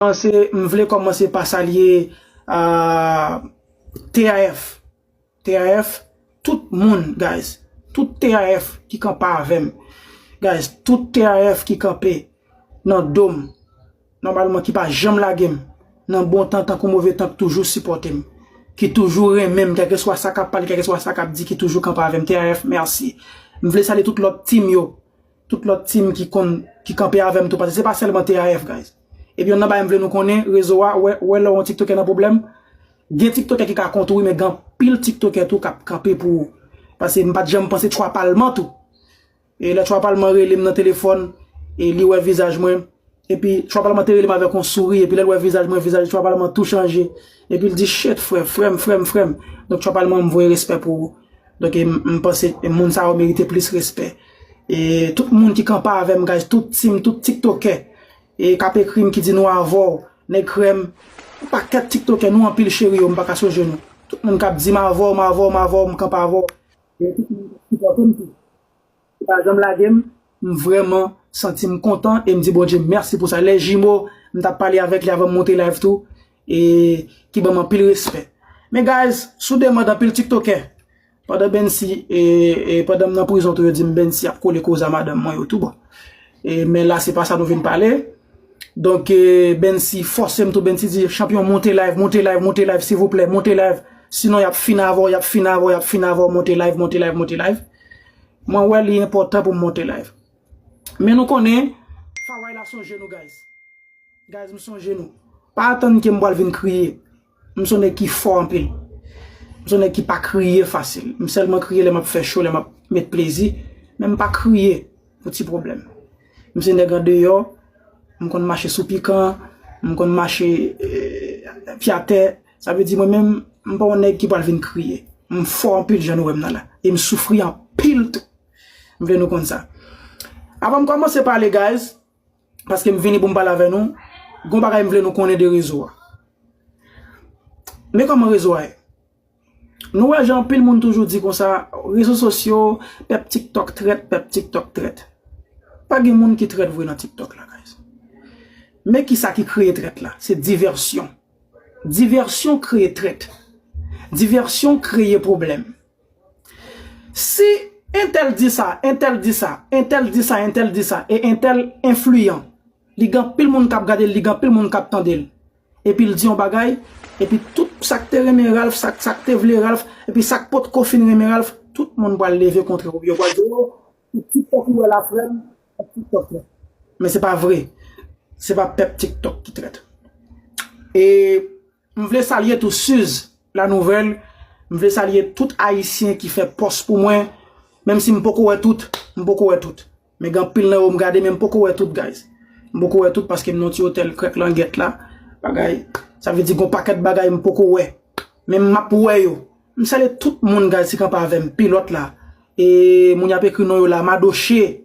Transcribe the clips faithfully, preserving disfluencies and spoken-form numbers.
Kòmanse, m vle kòmanse pa salye, ah, T A F. T A F, tout moun, guys. Tout T A F ki kanpe avè m. Guys, tout T A F ki kanpe nan do m. Nòmalman, ki pa janm lage m. Nan bon tan, tankou move tan, ki toujou sipòte m. Ki toujou renmen m, kèlkeswa sa k ap pale, kèlkeswa sa k ap di, ki toujou kanpe avè m. T A F, mèsi. M vle salye tout lòt team yo. Tout lòt team ki konn, ki kanpe avè m tou, paske se pa sèlman T A F, guys. Epi yon nan bagay m vle nou konnen, rezo a, wè, wè lè yon TikTokè nan pwoblèm, gen TikTokè ki ka kont ou, wi, men gen anpil TikTokè tou k ap kanpe pou ou. Paske m pa t janm panse Tchwa Palman tou. E lè Tchwa Palman rele m nan telefòn, e li wè vizaj mwen, epi Tchwa Palman te rele m avèk yon souri, epi lè l wè vizaj mwen, vizaj Tchwa Palman tou chanje. Epi l di, "Shit, frè, frè m, frè m, frè m." Donk, Tchwa Palman, m voye respè pou ou. Donk, e m, m panse moun sa yo merite plis respè. E tout moun ki kanpe avè m, guys, tout team, tout TikTokè, e k ap ekri m, ki di, "Nou avè w, nèg krèm." Yon pakèt TikTokè, nou anpil, cheri yo, m pa ka sonje nou. Tout moun k ap di m, "M avè w, m avè w, m avè w, m kanpe avè w." E tout moun k ap sipòte m tou. Ou pa janm lage m, m vrèman santi m kontan e m di Bondye mèsi pou sa. Lè Jimo, m t ap pale avèk li avan m monte live tou, e ki ban m anpil respè. Men guys, sou demann anpil TikTokè, pandan Bensi, e, e pandan m nan prizon tou, yo di m Bensi ap kole koze a madanm mwen yo tou bon. E, men la, se pa sa nou vin pale. Donk, e, Bensi fòse m tou, Bensi di, "Chanpyon, monte live, monte live, monte live, silvouplè, monte live. Sinon, y ap fin avè w, y ap fin avè w, y ap fin avè w, monte live, monte live, monte live." Mwen wè li enpòtan pou m monte live. Men nou konnen, Faway la sonje nou, guys. Guys, m sonje nou. Pa atann ke m pral vin kriye. M se yon nèg ki fò anpil. M se yon nèg ki pa kriye fasil. M sèlman kriye lè m ap fè cho, lè m ap met plezi. Men m pa kriye pou ti pwoblèm. M se nèg andeyò. M konn mache sou pikan. M konn mache, eh, pye atè. Sa vle di mwen menm, m pa yon nèg ki pral vin kriye. M fò anpil jan nou wè m nan la. E m soufri anpil tou. M vle nou konn sa. Avan m kòmanse pale, guys, paske m vini pou m pale avè nou, gon bagay m vle nou konnen de rezo a. Men kòman rezo a ye? Nou wè jan anpil moun toujou di konsa, rezo sosyo, pèp TikTok trèt, pèp TikTok trèt. Pa gen moun ki trèt vre nan TikTok la, guys. Men kisa ki kreye trèt la? Se divèsyon. Divèsyon kreye trèt. Divèsyon kreye pwoblèm. Si entèl di sa, entèl di sa, entèl di sa, entèl di sa, e entèl enfliyan, li gen anpil moun k ap gade l, li gen anpil moun k ap tande l. Epi l di yon bagay, epi tout sa k te renmen Ralph, sa, sa k te vle Ralph, epi sa k potko fin renmen Ralph, tout moun pral leve kontre w. Yo pral di, "Oh, se TikTok ou wè la, frè m, se TikTok la." Men se pa vre. Se pa pèp TikTok ki trèt. E M vle salye tou Suze La Nouvelle. M vle salye tout Ayisyen ki fè pòs pou mwen. Menm si m poko wè tout, m poko wè tout. Men gen anpil nan yo m gade, men m poko wè tout, guys. M poko wè tout paske m nan ti otèl krèk langèt la. Bagay, sa vle di gon pakèt bagay m poko wè. Men m ap wè yo. M salye tout moun, guys, ki kanpe avè m. Pilòt la. E moun y ap ekri non yo la, Madoche.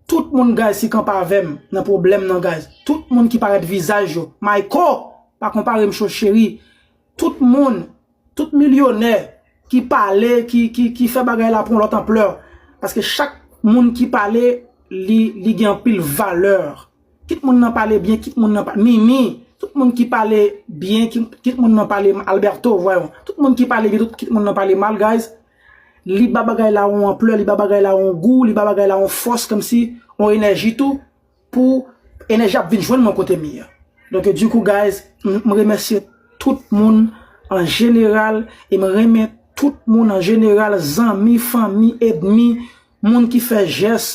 Tout moun, guys, ki kanpe avè m nan pwoblèm nan, guys. Tout moun ki parèt vizaj yo. Mayko, pa konpare m cho cheri. Tout moun, tout milyonè ki pale, ki, ki, ki fè bagay la pran lòt anplè. Paske chak moun ki pale, li, li gen anpil valè. Kit moun nan pale byen, kit moun nan pa, Mimi, tout moun ki pale byen, ki, kit moun nan pale, Alberto, vwayon. Tout moun ki pale byen, tout, kit moun nan pale mal, guys. Li ba bagay la yon anplè, li ba bagay la yon gou, li ba bagay la yon fòs, kòmsi yon enèji tou, pou enèji ap vin jwenn mwen kote m ye a. Donk, dikou, guys, m, m remèsye tout moun an jeneral, e m renmen tout moun an jeneral, zanmi, fanmi, ènmi, moun ki fè jès,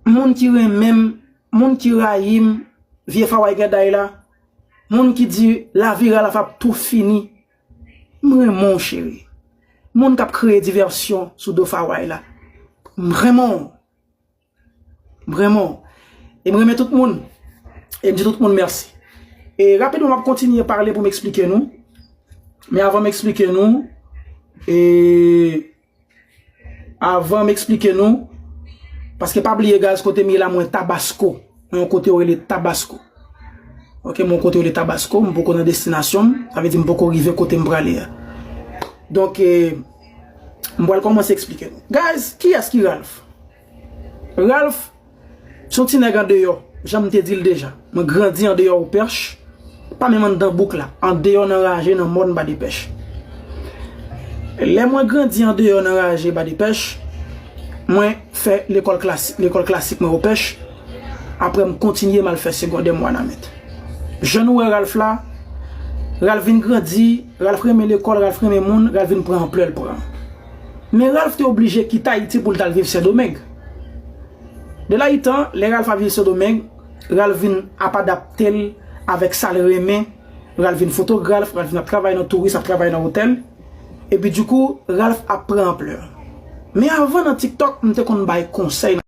moun ki renmen m, moun ki rayi m, vye Faway Gèday la, moun ki di lavi Ralph ap tou fini. M renmen w, cheri. Moun k ap kreye divèsyon sou do Faway la. M renmen w. M renmen w. E m renmen tout moun. E m di tout moun mèsi. E rapidman, m ap kontinye pale pou m eksplike nou. Men avan m eksplike nou, e avan m eksplike nou, paske pa bliye, guys, kote m ye la, mwen Tabasko. Mwen yon kote yo rele Tabasko. Ok, mwen yon kote yo rele Tabasko, m poko nan destinasyon m, sa vle di m poko rive kote m prale a. Donk, e, m pral kòmanse eksplike nou. Guys, kiyès ki Ralph? Ralph, se yon ti nèg andeyò, jan m te di l deja. Mwen grandi andeyò Opèch, Pa menm anndan bouk la, andeyò nan raje nan mòn Badepèch. Lè mwen grandi andeyò nan raje Badepèch, mwen fè lekòl klasik, lekòl klasik mwen Opèch. Apre m kontinye m al fè segondè m Wanament. Jan nou wè Ralph la, Ralph vin grandi, Ralph renmen lekòl, Ralph renmen moun, Ralph vin pran anplè l pran. Men Ralph te oblije kite Ayiti pou l t al viv Sendomeng. De la itan, lè Ralph ap viv Sendomeng, Ralph vin ap adapte l avèk sa l renmen. Ralph vin fotograf, Ralph vin ap travay nan touris, ap travay nan otèl. Epi dikou, Ralph ap pran anplè. Men avan nan TikTok, m te konn bay konsèy.